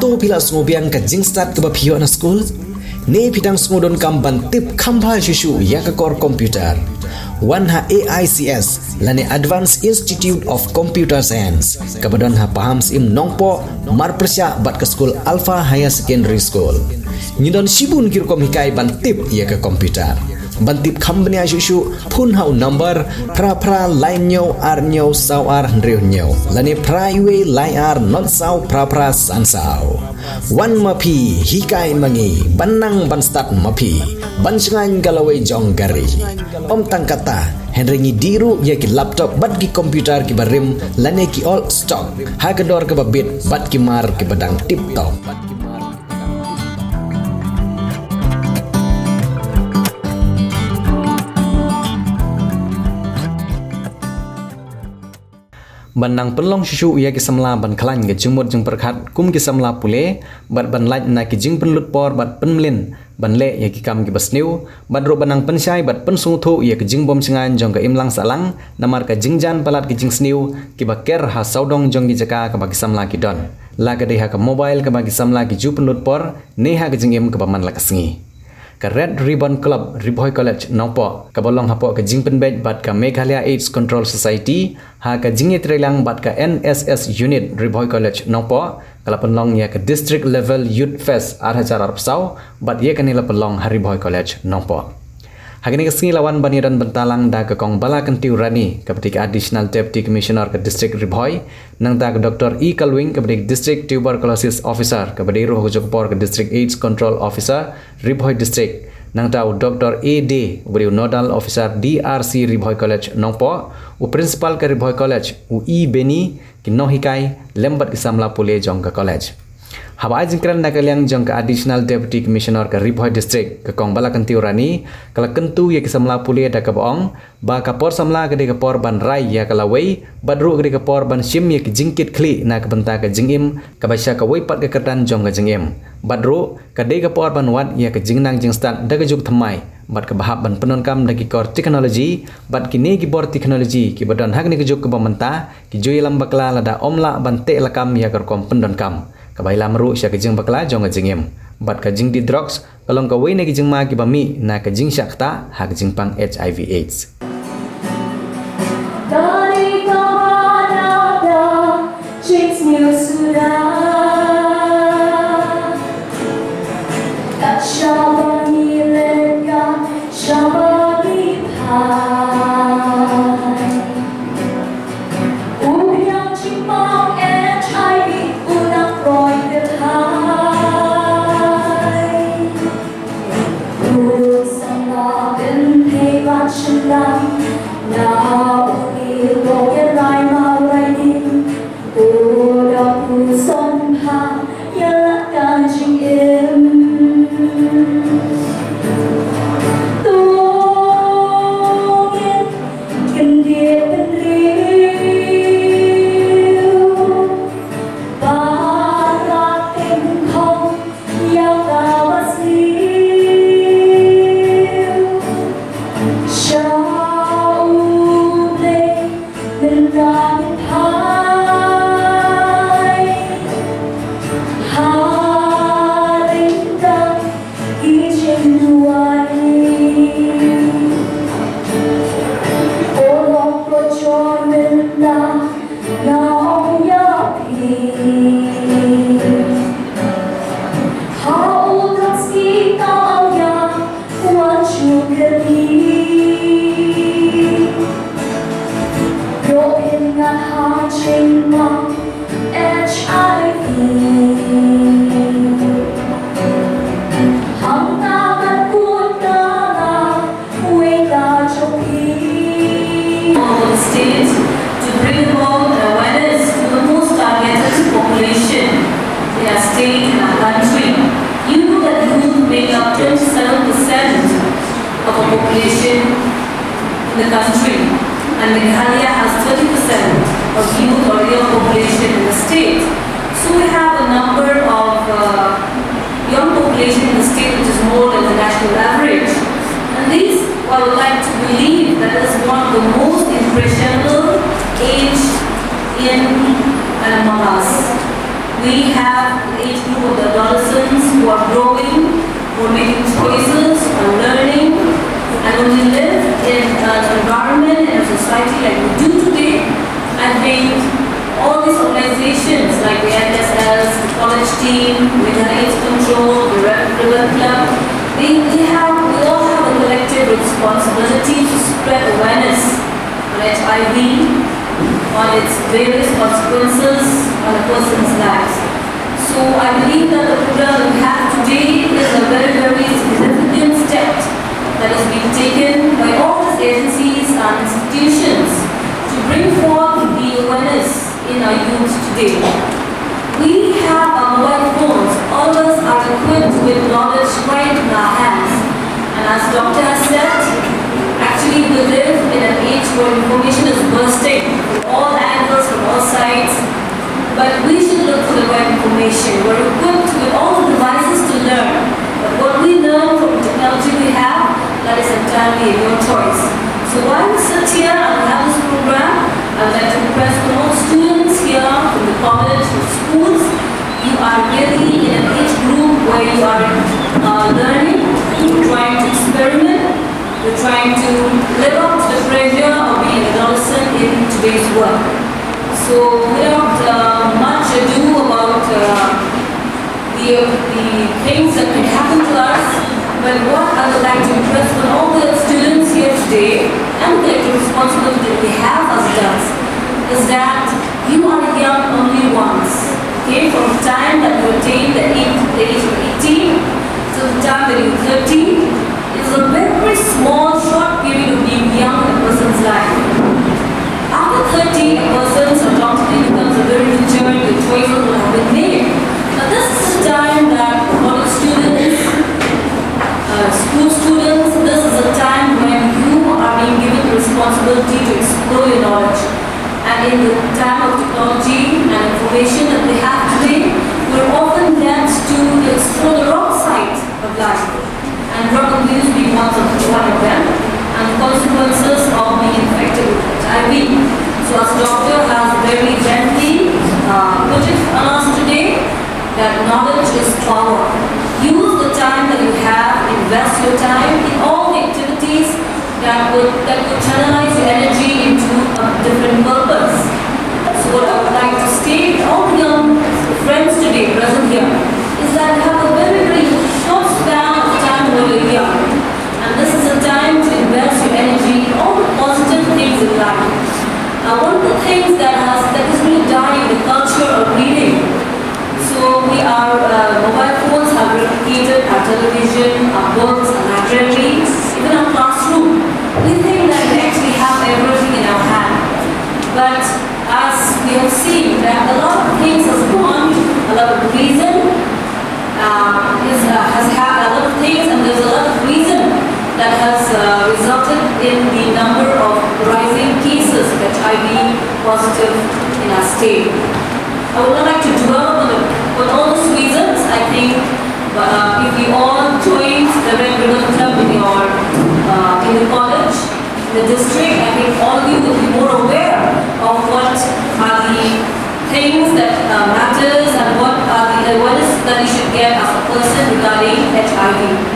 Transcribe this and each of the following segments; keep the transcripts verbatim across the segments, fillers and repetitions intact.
Phi la sngewbiang ka jingstad kaba phi ïoh na skul? Ne phi dang sngewdonkam ban tip kham bha shuh shuh ïa ka kor computer? Wan ha A I C S lane Advanced Institute of Computer Science kaba don ha Pahamsyiem Nongpoh, marpyrshah bad ka skul Alpha Higher Secondary School. Ngi don shibun ki rukom hikai ban tip ïa ka computer. Ban tip kham bniah shuh shuh, phone ha u number phra phra lai hynñiew ar hynñiew saw ar hynriew hynñiew lane phra wei lai ar not saw phra phra san saw. Wan ma phi, hikai ma ngi, ban nang ban stad ma phi, ban shngaiñ ka lawei jong ka ri. Ym tang katta, hynrei ngi dih ruh ïa ki laptop bad ki computer kiba rim lane ki old stock ha ka dor kaba bit bad ki mar kiba dang tip top. Ban nang pynlong shuh shuh ïa ki samla ban khlaiñ ka jingmut jingpyrkhat kum ki samla pule, bad ban lait na ki jingpynlut por bad pynmlien ban leh ïa ki kam kiba sniew, bad ruh ban nang pynshai bad pynsngewthuh ïa ka jingbym shngaiñ jong ka imlang sahlang namar ka jingjan palat ki jingsniew kiba ker ha sawdong jong ki jaka kaba ki samla ki don, la ka dei ha ka mobile kaba ki samla ki ju pynlut por, ne ha ka jingim kaba man la ka sngi. Ka Red Ribbon Club Ri Bhoi College Nongpoh, kaba long hapoh ka jingpynbeit bad ka Meghalaya AIDS Control Society, ha ka jingïatreilang bad ka N S S Unit Ri Bhoi College Nongpoh, ka la pynlong ïa ka District Level Youth Fest ar hajar arphew saw, bad ïa kane la pynlong ha Ri Bhoi College Nongpoh. Ha kane ka sngi la wan ban ïadon bynta lang da ka Kong Balakyntiew Rani, kaba dei ka Additional Deputy Commissioner ka District Ri Bhoi, nangta ka Doctor E Kalwing, kaba dei ka District Tuberculosis Officer, kaba dei ruh ha kajuh ka por ka District AIDS Control Officer, Ri Bhoi District. Nangta u Doctor A Dey, uba dei u Nodal Officer D R C Ri Bhoi College Nongpoh, u Principal ka Ri Bhoi College, u E Beni, ki nonghikai, lem bad ki samla pule jong ka college. Haba ai jingkren na ka liang jong ka Additional Deputy Commissioner ka Ri Bhoi District, ka Kong Balakyntiew Rani, ka la kyntu ïa ki samla pule da kaba ong, ba ka por samla ka dei ka por ban rai ïa ka lawei, bad ruh ka dei ka por ban shim ïa ka jingkitkhlieh na ka bynta ka jingim, kaba sha kawei pat ka kyrdan jong ka jingim. Bad ruh, ka dei ka por ban wad ïa ka jingnang jingstad da ka juk thymmai, bad kaba hap ban pyndonkam da ki kor technology, bad kine ki bor technology, kiba don ha kane ka juk kaba mynta, ki ju ïalam bakla lada ym lah ban teh lakam ïa ka rukom pyndonkam. Kaba ïalam ruh sha ka jingbakla jong ka jingim. Bad ka jingdih drugs, ka long kawei na ki jingma kiba mih na ka jingshah ktah ha ka jingpang H I V AIDS. U biang jingpang H I V u nang roi pyrthei. U samla pynthei ban shynrang na u Iloit Raima Raidim. U dap u son ha ïa la ka jingim. To ngin kyndit bynriew, ba la pynkhong ïa ka ba sniew. Sha U Blei mynta ngin phai, ha ryngkat ki jingduwai. Ko lok ko jor mynta nga ong ïa phi, ha u Thanksgiving ka ong ïa u Anju Kyrdi. Ïoh pyngat ha jingpang H I V. Hangta kan kut ka la wei ka jong phi. Of the state to bring about awareness to the most targeted population in our state and our country. You know that youth make up twenty-seven percent of our population in the country, and Meghalaya has thirty percent of youth or young population in the state. So we have a number of uh, young population in the state which is more than the national average. And this, I would like to believe, that is one of the most impressionable age in and among us. We We have an age group of the adolescents who are growing, who are making choices, who are learning, and when we live in an environment, in a society like we do today, I think all these organizations like the N S S, the college team, the AIDS control, the Red Ribbon Club, they, they have, we all have a collective responsibility to spread awareness on H I V, on its various consequences on a person's life. So I believe that the program we have today is a very, very significant step that is being taken by all these agencies and institutions to bring forth the awareness in our youth today. We have our mobile phones, all of us are equipped with knowledge right in our hands. And as Doctor has said, actually we live in an age where information is bursting from all angles, from all sides. But we should look for the right information. We're equipped with all the devices to learn. But what we learn from the technology we have, that is entirely your choice. So while we sit here and have this program, I would like to impress on all students here from the college, from schools, you are really in an age group where you are uh, learning, you're trying to experiment, you're trying to live up to the pressure of being an adolescent in today's world. So without uh, much ado about uh, the, the things that can happen to us, but what I would like to impress on all the students here today and the collective responsibility that we have as adults is that you are young only once. Okay, from the time that you attain the age, the age of eighteen to the time that you're thirty, it is a very, very small, short period of being young in a person's life. After thirty, a person automatically becomes a very mature, the choices will have been made. But this is the time that college students, uh, school students, this is a time when you are being given the responsibility to explore your knowledge. And in the time of technology and information that we have today, we're often led to explore the wrong side of life. And drug abuse being one of, one of them, and the consequences of being infected with H I V. So as doctor has very gently uh, put it on us today, that knowledge is power. Use the time that you have, invest your time in all the activities that would, that would channelize your energy into a different purpose. So what I would like to state, all the young friends today present here, is that you have a very, very short span of time when you're young. And this is a time to invest your energy in all the positive things in life. Now, one of the things that has, that is really dying, the culture of reading. So we are, uh, mobile phones have replicated our television, our books, our library, even our classroom. We think that we actually have everything in our hand. But as we have seen, that a lot of things has gone, a lot of reason uh, is, uh, has had a lot of things, and there's a lot of reason that has uh, resulted in the number of rising cases of H I V positive in our state. I would not like to dwell on, the, on all those reasons. I think uh, if we all joined the Red Ribbon Club in your uh, in the college, in the district, I think all of you would be more aware of what are the things that uh, matters and what are the awareness that you should get as a person regarding H I V.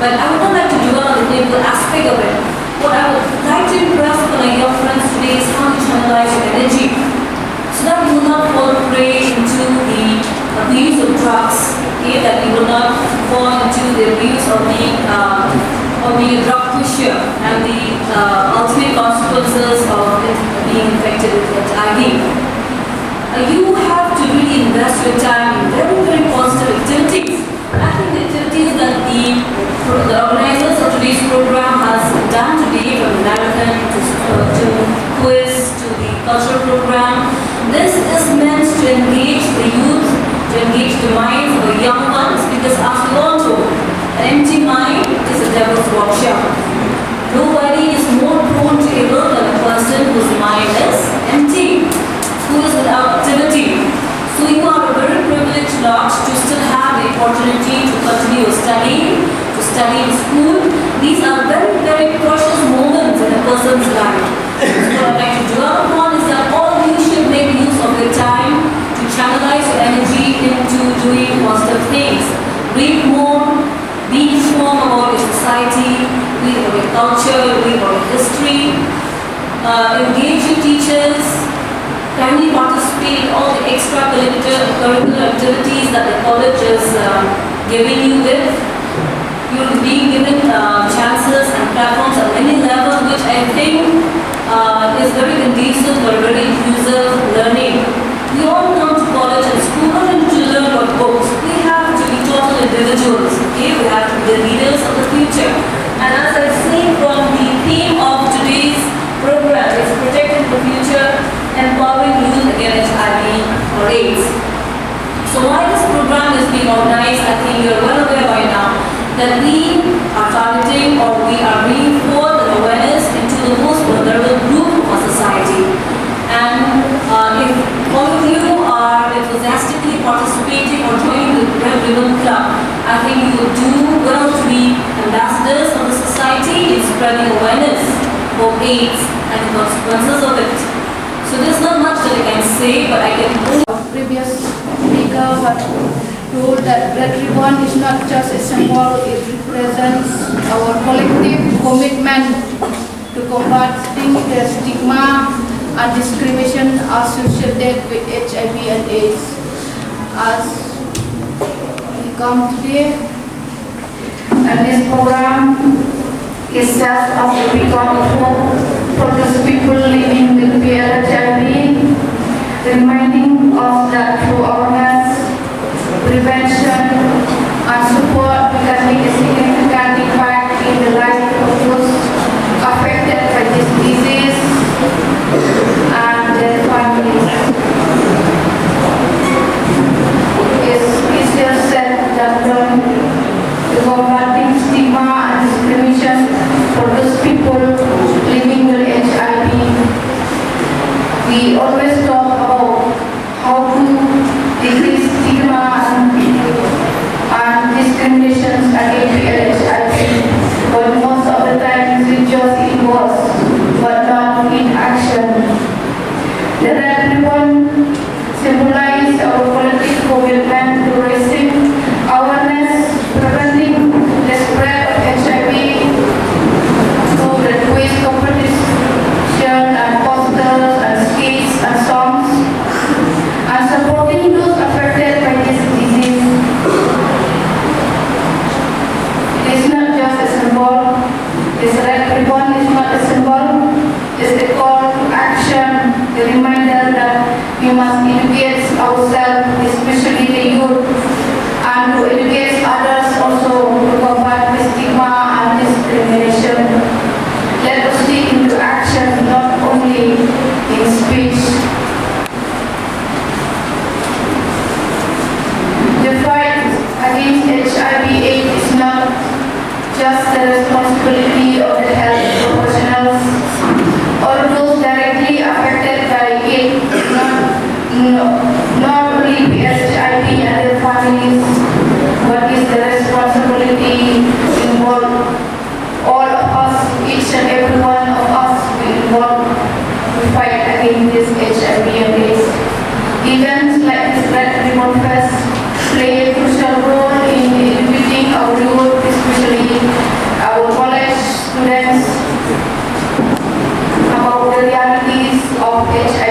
But I would not like to dwell on the clinical aspect of it. What I would like to impress upon our young friends today is how you channelize your energy so that you will not fall prey into the abuse of drugs, okay, that you will not fall into the abuse of being, uh, of being a drug pusher and the uh, ultimate consequences of it being infected with H I V. Uh, you have to really invest your time in very, very positive activities. I think the activities that the, the organizers of today's program has done today, from marathon to, uh, to quiz to the cultural program, this is meant to engage the youth, to engage the minds of the young ones, because as we all know, an empty mind is a devil's workshop. Nobody is more prone to evil than a person whose mind is empty, who is without activity. So you are a very privileged lot to still have the opportunity to continue your study, to study in school. These are very, very precious moments in a person's life. So what I'd like to dwell upon is that all of you should make use of your time to channelize your energy history, uh, engage your teachers, kindly participate in all the extracurricular curricular activities that the college is uh, giving you with. You're being given uh, chances and platforms at many levels, which I think uh, is very conducive for a very inclusive learning. We all come to college and school not to learn about books. We have to be total individuals, okay? We have to be the leaders of the future. And as I've seen from the theme of today's program, it's protecting the future, empowering youth against H I V or AIDS. So why this program is being organized, I think you're well aware by now that we are targeting or we are bringing forth an awareness into the most vulnerable group of our society. And uh, if all of you are enthusiastically participating or joining the Red Ribbon Club, I think you would do well to be ambassadors of the society in spreading awareness of AIDS and the consequences of it. So there's not much that I can say, but I can only Our previous speaker was told that Red Ribbon is not just a symbol, it represents our collective commitment to combating the stigma and discrimination associated with H I V and AIDS. As we come today, and this program itself as a beacon of hope for those people living with P L H I V, reminding us that through awareness, prevention, and support, we can make a significant impact in the life of those affected by this disease and their families. It's easier said than done. Combating stigma and discrimination for those people living with H I V. We always talk about how to decrease stigma and, and discriminations against P L H I V, but most of the time it just in words, but not in action. The Red Ribbon symbolize our collective commitment to raising awareness, preventing the spread of H I V through the quiz competition and posters and skits and songs, and supporting those affected by this disease. It is not just a symbol. This red ribbon is not a symbol. It's a call to action, a reminder that we must educate ourselves, especially the youth, and to educate others also to combat the stigma and discrimination. Let us take into action, not only in speech. The fight against H I V AIDS is not just the responsibility of the health professionals or those directly affected by it, not, no, not only P L H I V and their families, but is the responsibility involved all of us, each and every one of us, we involved, we fight against this H I V and AIDS. Events like this Red Ribbon Fest play a crucial role in educating our youth, especially our college students, about the realities of H I V.